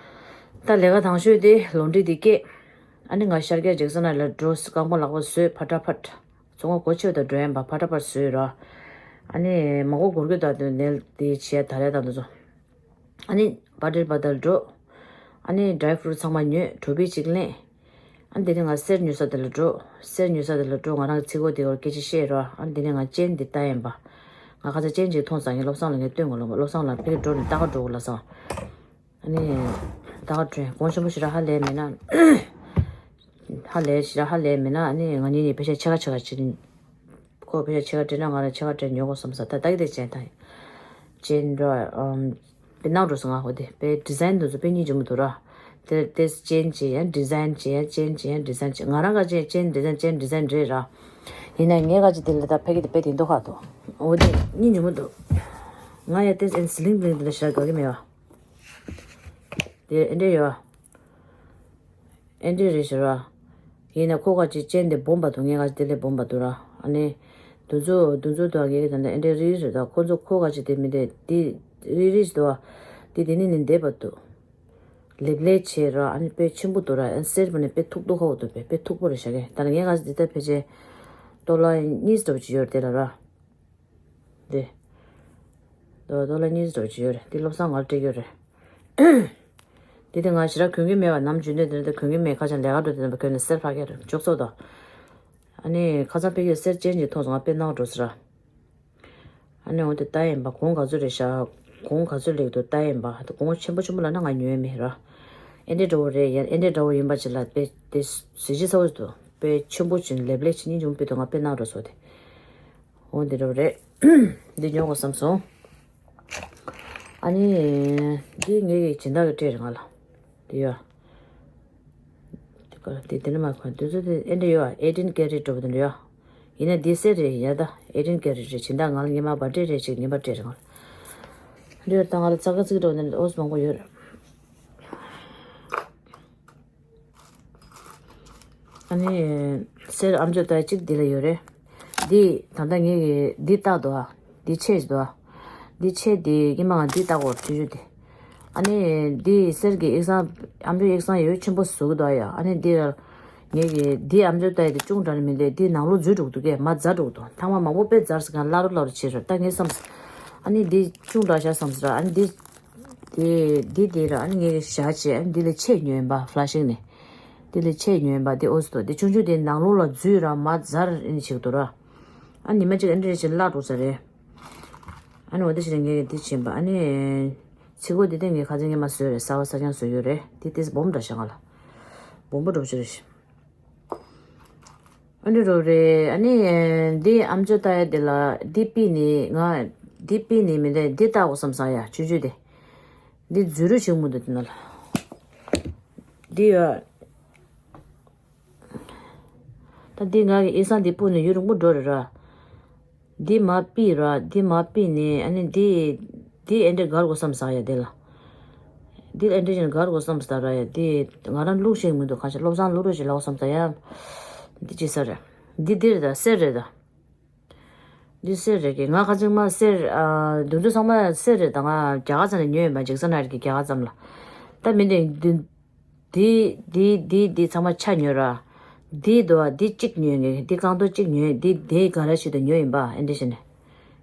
ད་ལས་ཀ་དང་ཤོས་དེ་ལོན་ཌི་རི་དེ་སྐྱེལ། ཨ་ནི་ང་ཤར་རྒྱག་ཇེག་སན་ལ་འགྲོ། རྐང་པ་ལག་པ་བཟོས་ཕ་ཏྲ་ཕ་ཏྲ། ཚོང་པ་སྒོ་ཕྱེ་བ་དང་འགྲོ་ཡིན་པ། ཕ་ཏྲ་ཕ་ཏྲ་བཟོས་ར། ཨ་ནི་མ་གོ་སྒོར་གྱི་ད་དུང་ནེལ་དེ་བྱས་ད་རེད་ད་འདི་ཚོ། ཨ་ནི་པ་ཏྲ་ཕ་ཏྲ་འགྲོ། ཨ་ནི་ཌ་རའི་ཕུ་རུ་ཚང་མ་ཉོས། གྲོ་པི་གཅིག་ལེན། ཨ་ནི་དེ་ནས་ང་གསེར་ཉོ་ས་དེ་ལ་འགྲོ། གསེར་ཉོ་ས་དེ་ལ་འགྲོ། ང་རང་གི་ཚིག་གོ་དེ་གོ་སྐད་ཆ་བཤད་རོགས། ཨ་ནི་དེ་ནས་ང་ཅན་འདི་ལྟ་ཡིན་པ། ང་ཁ་ཚ་ཅན་ཅིག་མཐོང་ཙང་ངས་བློ་བཟང་ལ་ངས་སྟོན་དགོས་ལབ་པ། བློ་བཟང་ལ་ཕ་གི་འགྲོ་ནས་ལྟ་ག་འགྲོ་དགོས་ལབ་སོང་། ཨ་ནི་ལྟ་ག་འགྲོ་ཡིན། གོང་ཆེན་པོ་ཞེ་དྲག་ཧ་ལས་མེད་ན། ཧ་ལས་ཞེ་དྲག་ཧ་ལས་མེད་ན་ཨ་ནི་ང་གཉིས་ནས་ཕལ་ཆེར་ཕྱེད་ཀ་ཕྱེད་ཀ་བྱེད། ཁོ་ཕལ་ཆེར་ཕྱེད་ཀ་སྤྲད་ན་ང་རང་ཕྱེད་ཀ་སྤྲད་ཉོ་དགོས་བསམ་ས། ད་ད་གི་དེ་ཅན་དང་ཅན་ར་ཨམ་པེ་ནང་འགྲོ་སོང་ང་། ཧོ་དེ་པེ་ཌི་ཛའིན་དུ་ཚོ་པེ་སྙིང་རྗེ་མོ་འདུག་ར། དེ་དེ་ཅན་ཅི་ཡང་ཌི་ཛའིན་ཅི་ཡང་ཅན་ཅི་ཡང་ཌི་ཛའིན་ཅི། ང་རང་ག་ཅན་ཅན་ཌི་ཛའིན་ཅན་ཌི་ཛའིན་རེད་ར། ཡིན་ན་ངས་ག་ཅི་དེ་ལ་ད་ཕ་གི་དེ་པེ་དེ་འདུག་ཁ་འདུག་ཧོ་དེ་སྙིང་རྗེ་མོ་འདུག་ང་ཡ་དེ་ཨན་སི་ལིང་བླིང་དེ་ལ་ཤར་དགའ་གི་མེད་བ། དེ་ཨེ་འདྲ་ཡོད་བ། ཨེ་འདྲ་རེད་ཤག་ར། ཡིན་ན་ཁོ་ག་ཅིག་ཅན་དེ་སྦོམ་པ་འདུག་ངས་ག་ཅིག་དེ་ལས་སྦོམ་པ་འདུག་ར། ཨ་ནི། དུ་ཚོ་དུ་ཚོ་དུ་ངས་ད་ནི་ཨེ་འདྲ་རིལ་རེད་ད། ཁོ་ཚོ་ཁོ་ག་ཅིག་དེ་མི་དེ་དེ་རིལ་རིལ་ཞིག་འདུག་བ། དེ་དེ་ནི་ནི་འདེབས་པ་འདུག་ལེབ་ལེབ་བྱས་ར། ཨ་ནི་དཔེ་ཆེན་པོ་འདུག་ར། ཨ་ནི་སེར་པོ་ནི་དཔེ་མཐུག་མཐུག་ཁ་བོ་འདུག་དཔེ་དཔེ་མཐུག་པོ་རེད་ཤག་གི། ད་ནི་ངས་ག་ཅིག་དེ་ལྟ་ཕལ་ཆེར་ཏོ་ལ་གཉིས་འདྲ་བོ་ཅིག་ཡོད་རེད་དེ་ལ་ར། འདི། ཌོ་ཌོ་ལར་གཉིས་འདྲ་བོ་ཅིག་ཡོད་རེད། འདི་བློ་བཟང་ང་ལ་སྤྲད་ཡོད་རེད། འདི་དེ་ང་ཞེ་དྲག་གྱོན་གྱི་མེད་པ། ནམ་རྒྱུན་དེ་འདི་འདྲ་གྱོན་གྱི་མེད། ཁ་ཆེམས་ལས་ཀ་འགྲོ་དེ་འདྲ་གྱོན་ནས་སེར་ཕ་གི་རེད། མཆོག་སོག་དང་། ཨ་ནི་ཁ་སང་ཕ་གིར་སེར་ཅན་ཅིག་མཐོང་སོང་། ང་དཔེ་སྣང་འགྲོ་ཟེར་ར། ཨ་ནི་འོ་དེ་ལྟ་ཡིན་པ། གོང་ག་ཚོད་རེད་ཤག་གོང་ག་ཚོད་ལེགས་འདུག་ལྟ་ཡིན་པ། དེ་གོང་ཆེན་པོ་ཆེན་པོ་ལབ་ན་ང་ཉོས་མེད་ར། ཨེ་འདྲ་འདྲ་བོ་རེད་ཡ། ཨེ་འདྲ་འདྲ་བོ་ཡིན་པ་ཅིག་ལ་དཔེ་དེ་གཟི་བརྗིད་ཚ་བོ་ཞིག་འདུག་དཔེ་ཆེན་པོ་ཅིག་ལེབ་ལེབ་ཅིག་སྙིང་རྗེ་མོ་དཔེ་འདུག་ང་དཔེ་སྣང་འགྲོ་སོང་དེ། འོ་འདི་འདྲ་བོ་རེད། འདི་ཉོ་དགོས་བསམ་སོང་། ཨ་ནི། འདི་ངའི་སྦྱིན་བདག་གིས་སྤྲད་རེད་ང་ལ། འདི་ཡ། འདི་ག་འདི་འདི་ནི་མ་གོ། འདི་ཚོ་དེ་ཨེ་འདྲ་ཡོད་ཨ། ཨེ་ཊིན་ཀེ་རེཊ་འདྲ་བོ་དེ་འདྲ་ཡོད་ཨ། ཡིན་ན་འདི་གསེར་རེད་ཡ། ད་ཨེ་ཊིན་ཀེ་རེཊ་རེད། སྦྱིན་བདག་ང་ལ་སྔོན་མ་བར་ཐི་ཌེ་རེད་ཅིག་ངེས་པར་སྤྲད་རེད་ང་ལ། འདི་ཡོད་ད། ང་ལ་ཙག་ག་ཙིག་འདྲ་བོ་དེ་འདྲ་ཨོ་ཙི་མང་པོ་ཡོད་རེད། ཨ་ནི། གསེར་ཨམ་ཅོག་ཏོག་ཙམ་འདི་ལ་ཡོད་རེད། འདི་ད་ལྟ་ངས་འདི་བཏགས་འདུག་ཨ། འདི་ཆེ་ཞིག་འདུག་ཨ། འདི་ཆེ་འདི་སྔོན་མ་ང་འདི་བཏགས་འོར་ཆུང་ཆུང་འདི། ཨ་ནི་འདི་གསེར་གྱི་ཡིག་ཚང་། ཨམ་ཅོག་ཡིག་ཚང་ཡོད་ཆེན་པོ་བཟོ་གི་འདུག་ཨ་ཡ། ཨ་ནི་འདི་ལ་ངས་ཀྱི་འདི་ཨམ་ཅོག་ཏོག་ཙམ་འདི་ཅུང་དྲག་ནི་མིན་ཏེ་འདི་ནང་ལོགས་འཛུལ་འགྲོ་གི་འདུག་གས། མ་ཛ་འགྲོ་གི་འདུག་ཐེངས་མ་མང་པོ་དཔེ་ཛར་ཟེར་གང་སླ་རུ་སླ་རུ་བྱེད་རེད་ད་ངས་བསམ། ཨ་ནི་འདི་ཅུང་དྲག་ཤག་བསམ་ཟེར། ཨ་ནི་འདི། དེ་འདི་དེ་ར། ཨ་ནི་ངས་བཞག་བྱས། ཨ་ནི་འདི་ལས་ཆེ་ཉོས་ཡིན་པ། ཕ་ལ་ཤིང་ནས། འདི་ལས་ཆེ་ཉོས་ཡིན་པ། འདི་ཨོ་སི་ཏོ། འདི་ཆུང་ཆུང་དེ་ནང་ལོགས་ལ་འཛུལ་ར་མ་ཛར་ཨེ་ནི་བྱེད་ཀྱི་འདུག་ར། ཨ་ནི་ཉི་མ་གཅིག་ཨ་འདྲ་བྱས་བརླག་འགྲོ་ས་རེད། ཨ་ནི་འོ་དེ་བྱས་ནས་ངས་འདི་བྱིན་པ། ཨ་ནི་ཚིག་གོ་འདི་དེ་ངས་ཁ་སང་ཉི་མ་བཟོས་རེད། གསར་པ་གསར་རྐྱང་བཟོས་ཡོད་རེད། འདི་ཏིས་སྦོམ་འདྲ་ཤག་ང་ལ་སྦོམ་པོ་འགྲོ་ཆེ་རེད། ཨ་འདྲ་རོ་རེད། ཨ་ནི། འདི་ཨམ་ཅོག་ལྟ་ཡ་དེ་ལ་འདི་པི་ནི་ང་། འདི་པི་ནི་མི་འདྲ། འདི་ལྟ་དགོས་བསམ་ས་ཡ་ཆུང་ཆུང་དེ། འདི་འཛུལ་རུ་ཞིག་མི་འདུག་དེ་ན་ལ། འདི་ཡ། ད་འདི་ང་གི་ཨེ་སང་འདི་སྤུ་ནས་ཡུན་རིང་པོ་འགྲོ་རེད་ར། འདི་མ་པི་ར། འདི་མ་པི་ནི་ཨ་ནི་འདི། འདི་ཨེ་འདྲ་གར་དགོས་བསམ་ས་ཡ་དེ་ལ། འདི་ཨེ་འདྲ་བཞིན་གར་དགོས་བསམ་ས་ར་ཡ། འདི་ང་རང་ལུག་ཤེས་མི་འདུག་གང་ཤེས་བློ་བཟང་ལུག་རོ་ཞིག་ལ་བསམ་ས་ཡ། འདི་ཅི་ས་རེད། འདི་འདི་རེད་ད། གསེར་རེད་ད། འདི་གསེར་རེད་གི། ང་ཁ་ཚང་མ་གསེར། ཨ། འདི་ཚོ་ཚང་མ་གསེར་རེད་ད། ང་རྒྱ་གར་ཚང་ནས་ཉོས་ཡོད་མ། ཇེག་སན་ཧའེཊ་གི་རྒྱ་གར་ཙམ་ལ། ད་མི་འདི་འདི། འདི་འདི་འདི་འདི་ཚང་མ་ཆ་ཉོས་ར། འདི་འདུག་བ། འདི་གཅིག་ཉོས་ངས། འདི་རྐང་ཐོག་གཅིག་ཉོས། འདི་འདི་ག་རེ་ཞིག་ཏུ་ཉོས་ཡིན་པ། ཨེ་འདྲ་བྱས་ནས།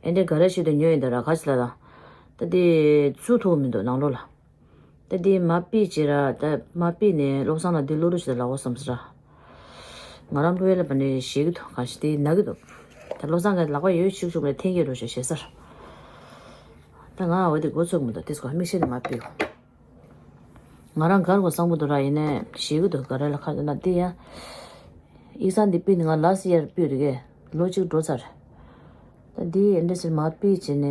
ཨེ་འདྲ་ག་རེ་ཞིག་ཏུ་ཉོས་ཡིན་ད་ར། ག་ཅི་ལ་ད། ད་འདི་བཙུགས་ཐུབ་མི་འདུག་ནང་ལོགས་ལ། ད་འདི་མ་པི་བྱེད་ར། ད་མ་པི་ནས་བློ་བཟང་ལ་འདི་བླུག་རོགས་བྱེད་ད་ལབ་དགོས་བསམ་ཟེར་ར། ང་རང་བླུག་ཡ་ལ་བ་ནས་ཞེད་ཀྱི་འདུག་གང་ཞིག་འདི་ན་གི་འདུག་ད་བློ་བཟང་གི་ལག་པ་ཡོད་ཤུགས་ཤུགས་ལ་འཐེན་གྱི་རོགས་བྱེད་ཞེ་སར། ད་ང་འོ་དེ་འགོ་ཚུགས་མི་འདུག་དེ་ཚོ་མིག་ཤེལ་དེ་མ་ཕུད། ང་རང་གར་དགོས་བསམ་གྱི་འདུག་ར། ཡིན་ནའི་ཞེད་ཀྱི་འདུག་ག་རེ་ལ་ཁ་འདུག་ན་འདི་ཡ། ཡིག་ཚང་འདི་ཕུད་ནས་ང་ལ་སི་ཡར་ཕུད་རེད་གས། ལོ་གཅིག་འགྲོ་ཚར། ད་འདི་ཨེ་འདྲ་ཟེར་མ་ཕུད་བྱས་ནས།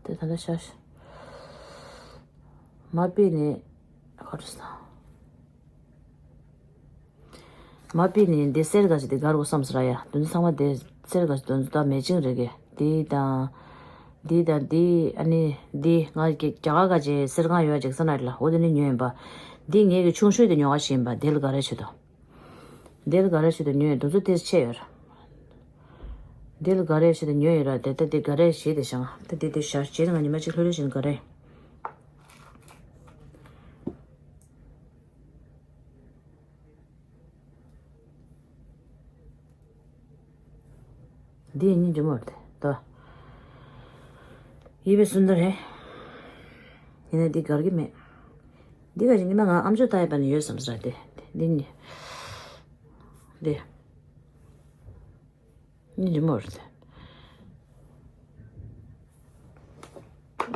དེ་ད་ལྟ་ཤ་ཤ། མ་ཕུད་ནས་ཁ་ཁྲོ་ས། མ་ཕུད་ནས་འདི་གསེར་ག་ཅིག་དེ་གར་དགོས་བསམ་ཟེར་ཡ། དེ་ཚོ་ཚང་མ་དེ་གསེར་ག་ཅིག་དེ་ཚོ་ད་མེ་ཅིང་རེད་གི། འདི་དང་། འདི་དང་འདི། ཨ་ནི་འདི་ང་རྒྱ་གར་ག་ཅིག་གསེར་ཁང་ཡོད་ཅིག་ས་ན་རེད་ལ། འོ་དེ་ནི་ཉོས་ཡིན་པ། འདི་ངས་གི་ཆུང་ཤོས་དེ་ཉོ་ག་ཞིག་ཡིན་པ། དེ་ལ་ག་རེ་བྱེད་དོ། འདི་ལ་ག་རེ་བྱེད་དོ་ཉོས་ཡོད། དེ་ཚོ་དེ་ཆེ་ཡོད་ར། འདི་ལ་ག་རེ་བྱེད་དོ་ཉོས་ཡོད་ར། དེ་ད་དེ་ག་རེ་བྱེད་དེ་བཞག་ད་དེ་དེ་བཞག་བྱེད་ང་ཉི་མ་གཅིག་ལྷོད་ལྷོད་བྱེད་ན་ག་རེ། འདི་ཡིན་ཉིན་རྒྱུ་མོ་རེད་ད། ཡིད་པའི་སུན་དར་རེད། ཡིན་ན་འདི་དགར་གི་མེད། འདི་ག་ཞིག་ཉི་མ་ང་ཨམ་ཅོག་ལྟ་ཡས་པ་ནི་ཡོད་བསམ་ས་རེད་དེ། འདི་ནི། འདི། ཉིན་རྒྱུ་མོ་རེད།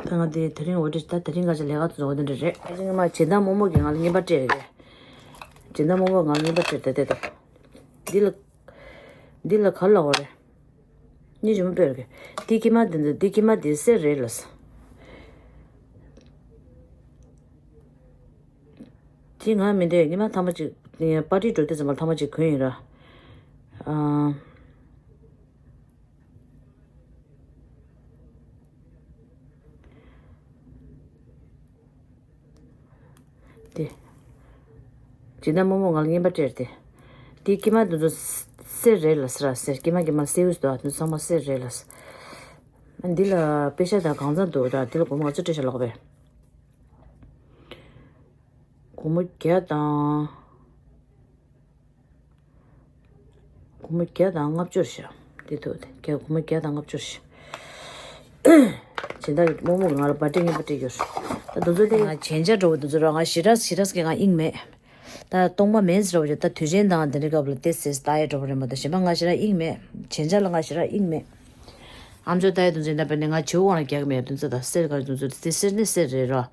ད་ང་དེ་དེ་རིང་འོ་འདྲ་ད་དེ་རིང་ང་ཅག་ལས་ཀ་ཚོ་འོ་དེ་འདྲ་རེད། ཨ་ཅག་ང་མ་སྦྱིན་བདག་རྨོ་མོ་གིས་ང་ལ་རྔན་པ་སྤྲད་རེད། སྦྱིན་བདག་རྨོ་མོ་ང་ལ་རྔན་པ་སྤྲད་དེ་དེ་དང་། འདི་ལ། འདི་ལ་ག་ལ་བ་རེད། ཉི་ཇུ་མ་པེར་གི། འདི་ཀྱི་མ་འདི་འདི་འདི་ཀྱི་མ་འདི་སེར་རེད་ལ་ས། དེ་ང་མི་འདོད། ཉི་མ་ཐ་མ་ཅིག་པར་ཊི་འགྲོ་དུས་ཙམ་པ་ཐ་མ་ཅིག་གོན་ཡིན་ར། ཨ། དེ། ཇི་ལྟར་རྨོ་མོ་ང་ལ་རྔན་པ་སྤྲད་དེ། དེ་ཀྱི་མ་འདི་ཚོ་སེར་རེད་ལ་ས་ར་སེར་ཀྱི་མ་ཀྱི་མ་སེའུ་སྟོ་འདི་ཚང་མ་སེར་རེད་ལ་ས། འདི་ལ་པེ་ཤ་དང་གང་ཚང་འདུག་ད་འདི་ལ་སྒོར་མོ་ང་ཚོ་སྤྲད་ཤ་ལོག་པས། སྒོར་མོ་བརྒྱ་དང་། སྒོར་མོ་བརྒྱ་དང་ལྔ་བཅུ་ཤག་འདི་ཐུག་དེ་བརྒྱ། སྒོར་མོ་བརྒྱ་དང་ལྔ་བཅུ་ཤག་སྦྱིན་བདག་རྨོ་མོ་ང་ལ་པར་ཊི་རྔན་པ་སྤྲད་ཡོད། ད་འདི་ཚོ་དེ་ང་ཇེན་ཇ་འགྲོ་བ་འདི་ཚོ་ར་ང་ཞི་རགས་ཞི་རགས་ཀྱི་ང་དབྱིངས་མེད། ད་སྟོང་པ་མེད་ཟེར་བ་ཞིག་ད་དུས་ཆེན་དང་དེ་འདྲའི་སྐབས་ལ་དེ་སེ་ལྟ་ཡ་འགྲོ་བ་རེད་མ་གཏོགས་གཞན་པ་ང་ཞི་རགས་དབྱིངས་མེད། ཇེན་ཇ་ལ་ང་ཞི་རགས་དབྱིངས་མེད། ཨམ་ཅོག་ལྟ་ཡ་འདི་ཚོ་ཡིན་ན་དཔེར་ན་ང་བྱིའུ་དབང་ལ་རྒྱག་གི་མེད། འདི་ཚོ་ད་སེར་ག་རེ་འདི་ཚོ་དེ་སེར་ནི་སེར་རེད་ར།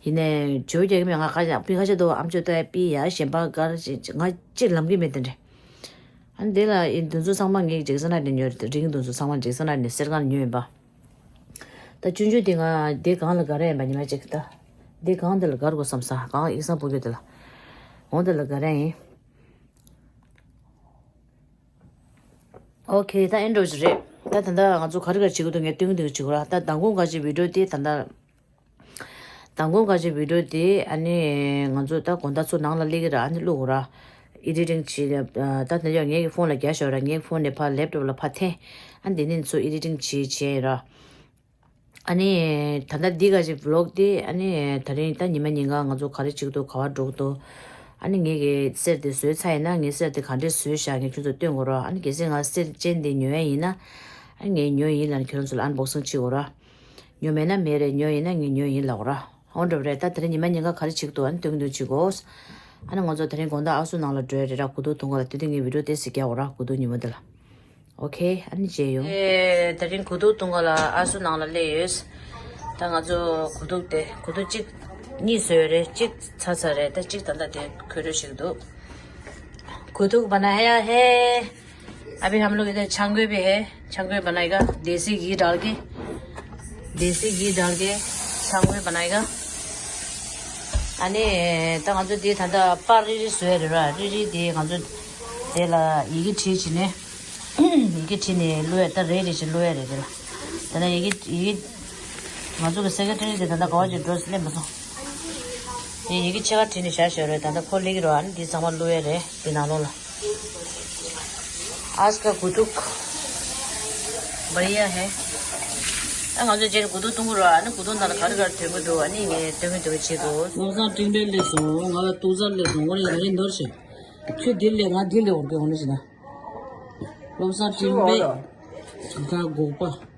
ཡིན་ནའི་བྱིའུ་རྒྱག་གི་མེད། ང་ཁ་ཤས་པི་ཁ་ཤས་དུ་ཨམ་ཅོག་ལྟ་ཡ་པི་ཡ་གཞན་པ་ག་རེ་ང་གཅིག་ལམ་གི་མེད་དེ་འདྲ། ཨ་ནི་དེ་ལ་ཡིན་འདི་ཚོ་ཚང་མ་ངའི་ཇེག་སན་ནས་ཉོས་རེད། རིང་འདི་ཚོ་ཚང་མ་ཇེག་སན་ནས་སེར་ག་ལ་ཉོས་ཡིན་པ། ད་ཆུང་ཆུང་དེ་ང་དེ་གང་ལ་ག་རེ་ཡིན་པ་ཉི་མ་གཅིག་ད། དེ་གང་དེ་ལ་གར་དགོས་བསམ་ས་གང་ཡིག་ཚང་ཕུག་རྒྱུ་དེ་ལ། འོང་དེ་ལ་ག་རེ་ཡིན། ཨོ་ཁེ། ད་ཨེ་འགྲོ་ཞིག་རེད། ད་ད་ལྟ་ང་ཚོ་ག་རེ་ག་རེ་བྱེད་ཀྱི་འདུག་ངས་སྟོན་གྱི་འདུག་བྱེད་དགོས་ར། ད་མདང་དགོང་ཁ་ཤས་བི་ཌིའོ་དེ་ད་ལྟ། མདང་དགོང་ཁ་ཤས་བི་ཌིའོ་དེ་ཨ་ནི་ང་ཚོ་ད་དགོང་དག་ཚུར་ནང་ལ་སླེབས་ཀྱི་ར། ཨ་ནི་བླུག་དགོས་ར། ཨེ་ཌི་ཊིང་བྱེད། ད་དེ་ཡང་ངའི་ཕོན་ལ་རྒྱག་ཤོག་ར། ངའི་ཕོན་ནས་ཕར་ལེབ་ཊོབ་ལ་ཕར་འཐེན། ཨ་འདི་ནས་ཚུར་ཨེ་ཌི་ཊིང་བྱེད་བྱེད་ར། ཨ་ནི་ད་ལྟ་འདི་ག་ཅིག་བི་ལོག་དེ་ཨ་ནི་ད་རིང་ད་ཉི་མ་ཉིན་གང་ང་ཚོ་ག་རེ་བྱེད་ཀྱི་འདུག་ག་པར་འགྲོ་གི་འདུག་ཨ་ནི་ངེད་ཀྱི་གསེར་དེ་བཟོས་ཚར་ཡིན་ན་ངའི་གསེར་དེ་ག་འདྲས་བཟོས་བཞག་ངས་ཁྱོད་ཚོ་སྟོན་དགོས་ར། ཨ་ནི་གལ་སྲིད་ང་གསེར་ཅན་དེ་ཉོ་ཡ་ཡིན་ན་ཨ་ནི་ངས་ཉོས་ཡིན་ལབ་ནས་ཁྱོད་རང་ཚོ་ལ་ཨན་བོག་སིང་བྱེད་དགོས་ར། ཉོ་མེད་ན་མེད་རེད། ཉོ་ཡིན་ན་ངས་ཉོས་ཡིན་ལབ་དགོས་ར། འོ་འགྲོ་རེད། ད་དེ་རིང་ཉི་མ་ཉིན་གང་ག་རེ་བྱེད་ཀྱི་འདུག་ཨ་ནི་སྟོན་གྱི་འདུག་བྱེད་དགོས། ཨ་ནི་ང་ཚོ་དེ་རིང་དགོང་དག་ཨ་སུ་ནང་ལ་འགྲོ་ཡ་རེད་ར། དགུ་ཐུག་ཐུང་ག་ལ་དེ་དུས་ངས་བི་ཌིའོ་ཏོག་ཙམ་རྒྱག་དགོས་ར། དགུ་ཐུག་ཉི་མ་དེ་ལ། ཨོ་ཁེ། ཨ་ནི་མཇལ་ཡོང་། ཨེ། དེ་རིང་དགུ་ཐུག་ཐུང་ག་ལ་ཨ་སུ་ནང་ལ་སླེབས་ཡོད། ད་ང་ཚོ་དགུ་ཐུག་དེ་དགུ་ཐུག་གཅིག་གཉིས་བཟོས་ཡོད་རེད། གཅིག་ཚར་ཚར་རེད། ད་གཅིག་ད་ལྟ་དེ་འཁོལ་འགྲོ་ཞིག་འདུག་དགུ་ཐུག बनाया है। अभी हम लोग इधर छांगुए पे है। छांगुए बनाएगा। देसी घी डाल के, देसी घी डाल के छांगुए बनाएगा। ཨ་ནི་ད་ང་ཚོ་དེ་ད་ལྟ་པར་རིལ་རིལ་བཟོས་རེད་ར། རིལ་རིལ་དེ་ང་ཚོ་དེ་ལ་ཡི་གེ་བྲིས་བྱས་ནས། ཡི་གེ་བྲིས་ནས་བླུགས་ཡ། ད་རེ་རེ་བཞིན་བླུགས་ཡ་རེད། དེ་ལ་ད་ལྟ་ཡི་གེ་ཡི་གེ་ང་ཚོ་གི་སེ་ཀེ་ཊ་རི་དེ་ད་ལྟ་ག་བ་ཅིག་འགྲོ་སླེབས་མ་སོང་། དེ་ཡི་གེ་ཕྱེད་ཀ་བྲིས་ནས་བཞག་བཞག་རེད། ད་ལྟ་ཁོ་སླེབས་ཀྱི་རེད། ཨ་ནི་འདི་ཚང་མ་བླུགས་ཡ་རེད། འདི་ནང་ལོགས་ལ། आज का गुटुक बढ़िया है। ད་ང་ཚོ་རྗེས་དགུ་ཐུག་བཏུང་གི་རེད། ཨ་ནི་དགུ་ཐུག་ནང་ལ་ག་རེ་ག་རེ་འདོན་གྱི་འདུག་ཨ་ནི་ངས་འདོན་གྱི་འདོན་གྱི་བྱེད་དགོས། བློ་བཟང་སྤྲིན་པས་སླེབས་སོང་། ང་ལ་ཏོག་ཙམ་སླེབས་སོང་། ང་ལ་ཡང་རེ་ནོར་བྱས། ཁྱོད་འདིར་སླེབས། ང་འདིར་སླེབས་འོང་གི་འོང་ནི་ཞིག་ན། བློ་བཟང་སྤྲིན་པས་ད་དགོངས་པ།